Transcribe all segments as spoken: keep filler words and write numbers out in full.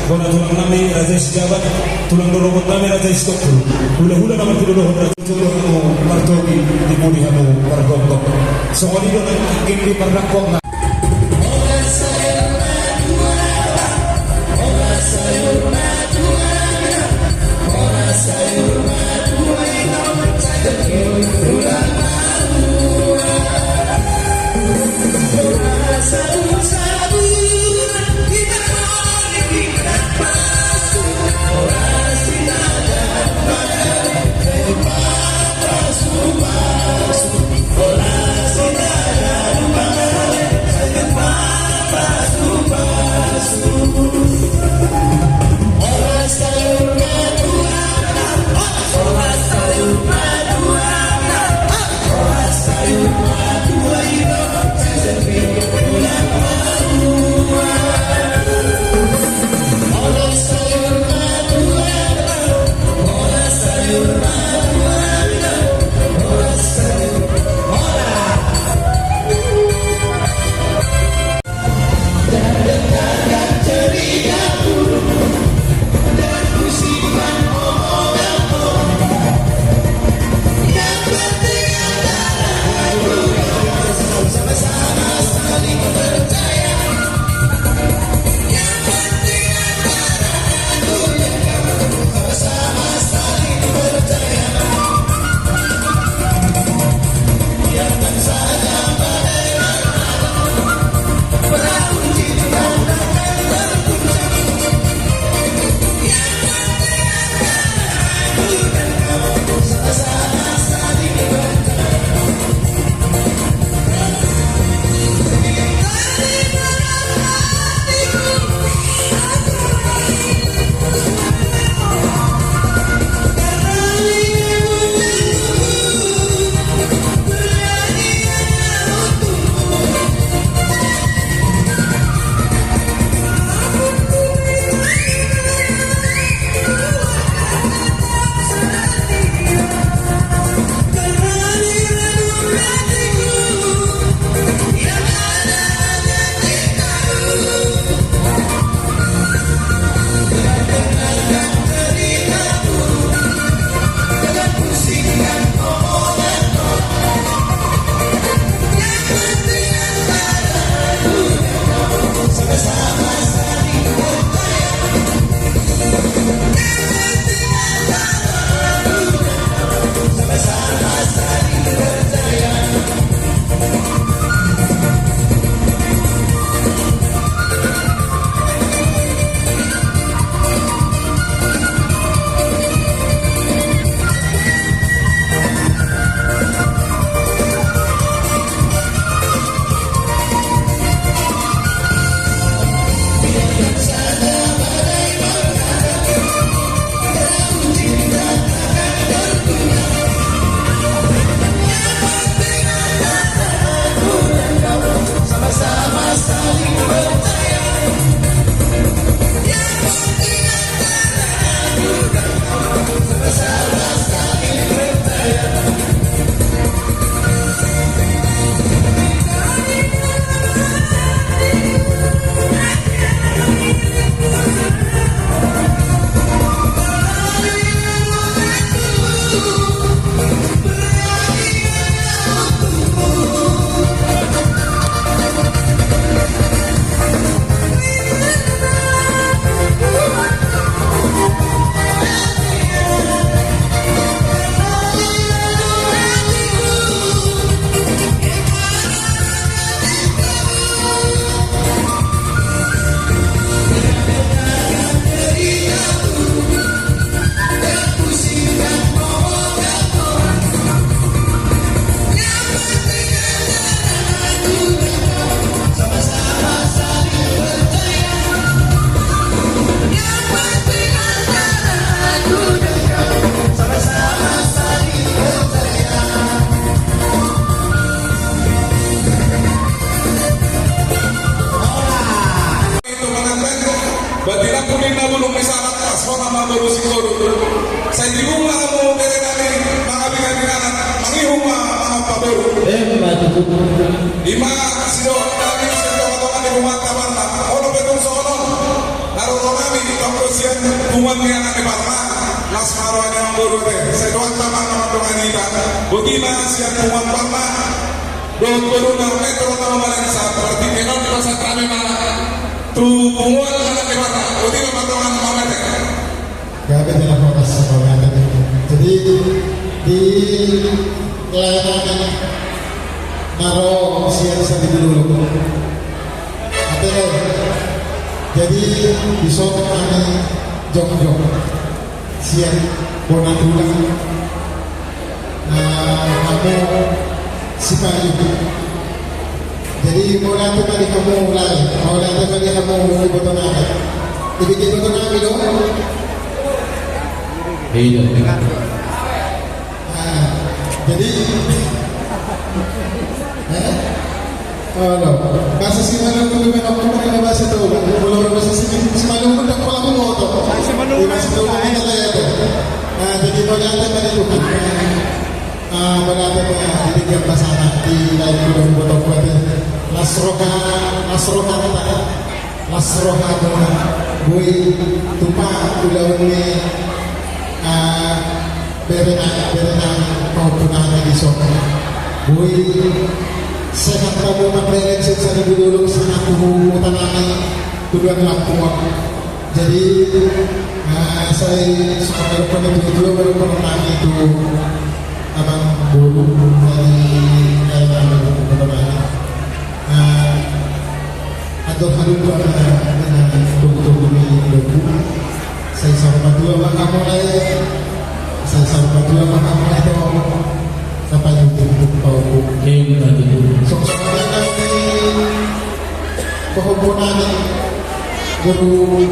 Bona tulang nami Raja Sijabat, tulang rorobot nami Raja Sitompul. Hulahula na martinodohon raja, jolo hamu martogi, di pudi hamu margokhon. Songon i do nangkin di parnangkok na. Batinangku ninna bulung ni sahat, tashona ma boru singkoru. Sai tibu ma hamu bere nami mangabingan ni anak, mangihut ma mangan paboru. Emma tutu. Ima sidok nami sian tongatonga ni Huta Tapanuli. Olo pe tung songon on. Haroro nami di Sian punguan ni anak ni Parma, las ma roha ni amangboru ate. Sai dohot ma na mandongani hita. Boti ma sian punguan Parma dohot boruna, metro na mamalensa. Berarti menon di pasar kami ma tu punguan anak ni Parma. Boti ma mandongani amang ate. Gabe jala horas. Jadi di layanan na ro sian Saribu Dolok. Ate, jadi dison hami jongjong sian bona tulang, ah, hamu Sipayu. Jadi mauliate ma di hamu lae, mauliate ma di hamu ibotonami. Jadi ibotonami do. Iya. Ah, jadi, eh? Olo, bahasa Simalungun tu, mana, mana bahasa Toba? Molo bahasa Simalungun tak pola ku moto. Bahasa Toba ini lah ya. Ah, jadi mauliate ma di Tuhan. Ah, mauliate ma di Tuhan, bahasa anak di lain kuda moto kuat. Las roha, las roha. Las roha muna, boi tupa ulaon ni, ah, bere nami, bere nami, pahompu nami dison. Boi sehat hamu mambereng sian Saribu Dolok sahat tu huta nami Tuduan Lampuon. Jadi, ah, sai songon na didok ni tuatua, baru pernah nami tu amangboru, jadi, eh, amangboru, amangboru. Ah, andor halumpang na, na, na, tongtong ni dobu. Sai saur matua ma hamu lae. Sai saur matua ma hamu lae, to. Sapai tumpuk pahompu. Songon songon na ni pahompu nami. Guru,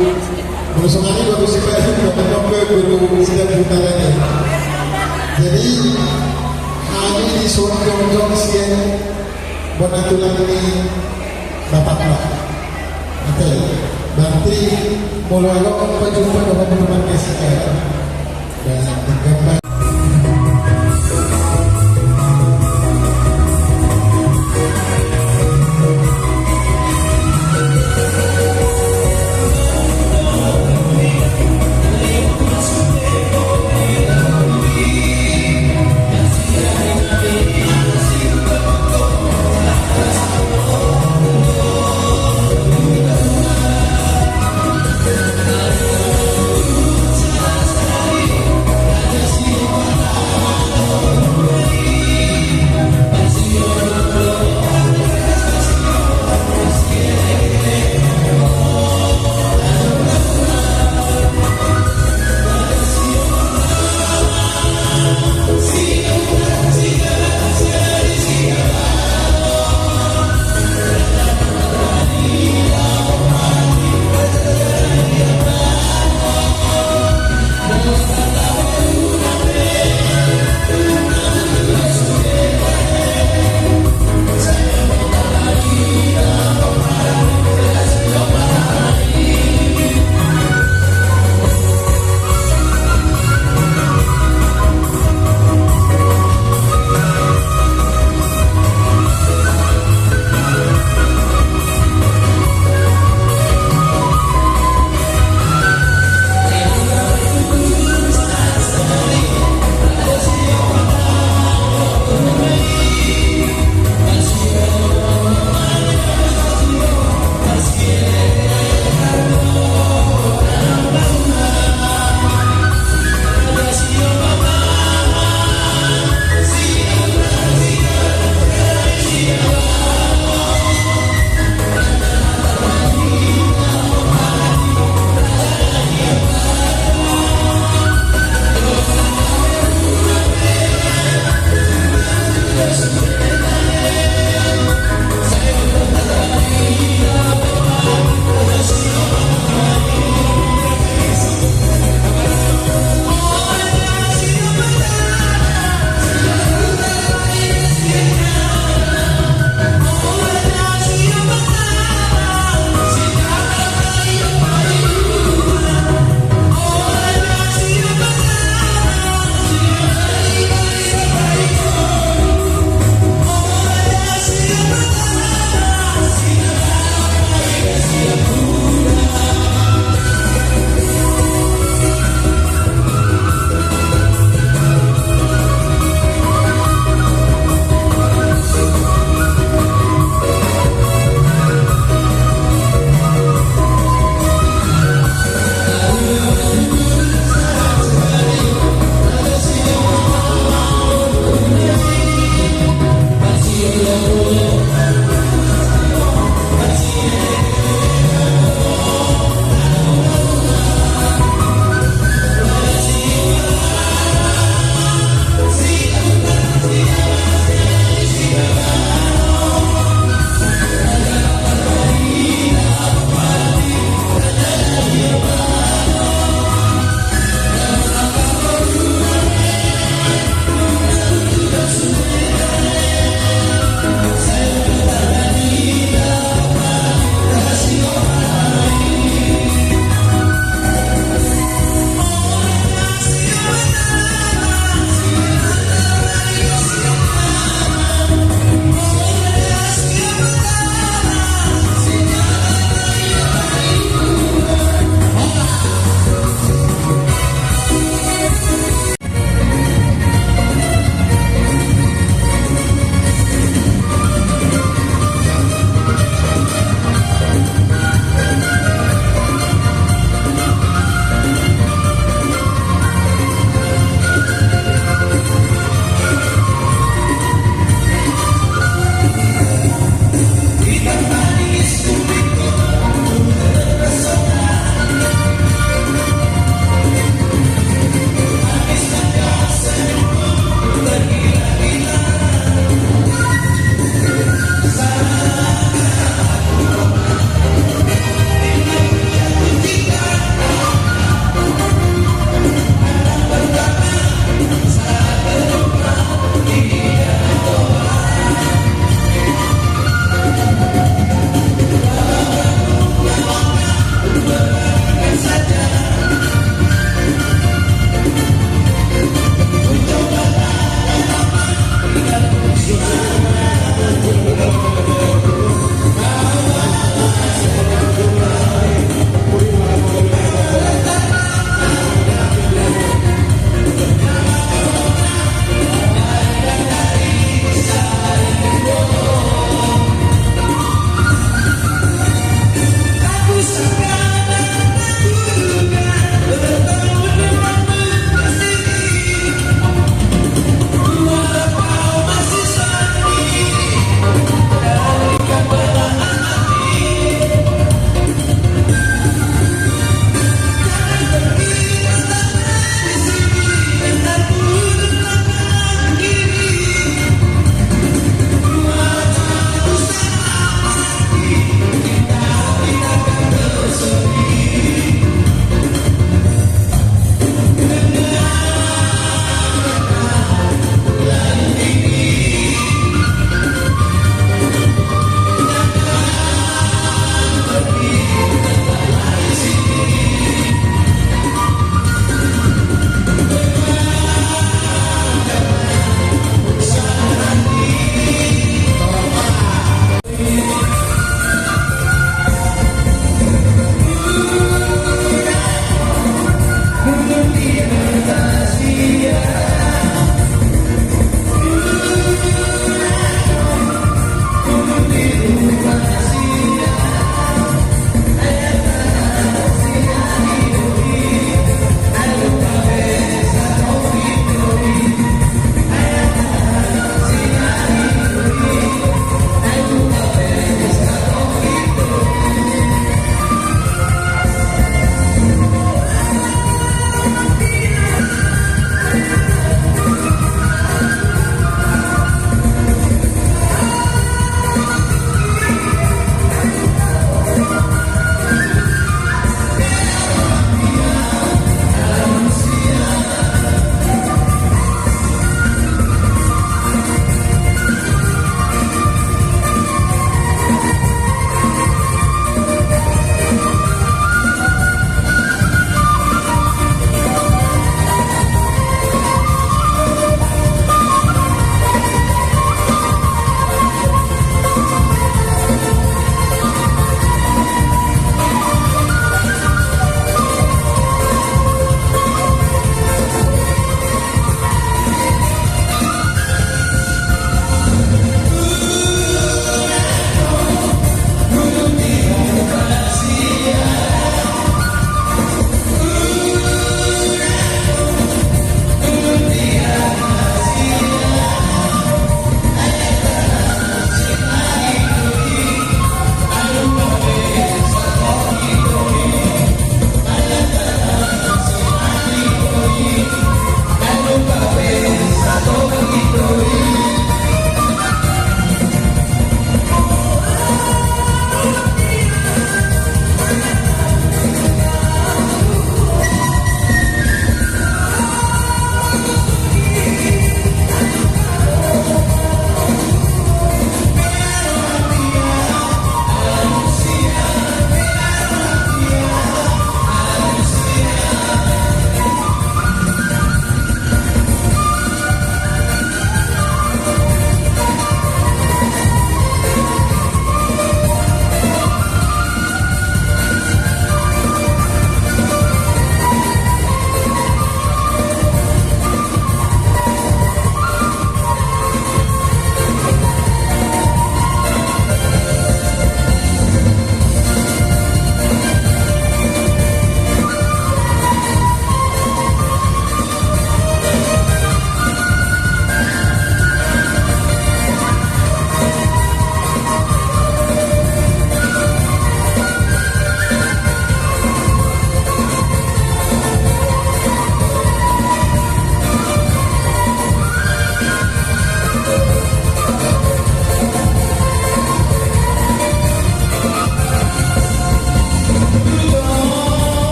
guru songon i, guru Sipayu, guru Sipayu, guru Sipayu. Jadi hami dison jongjong sian bona tulang ni bapakna. Ate, berarti molo adong pajumpa dohot teman S K. Dan gambar.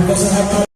Pasahat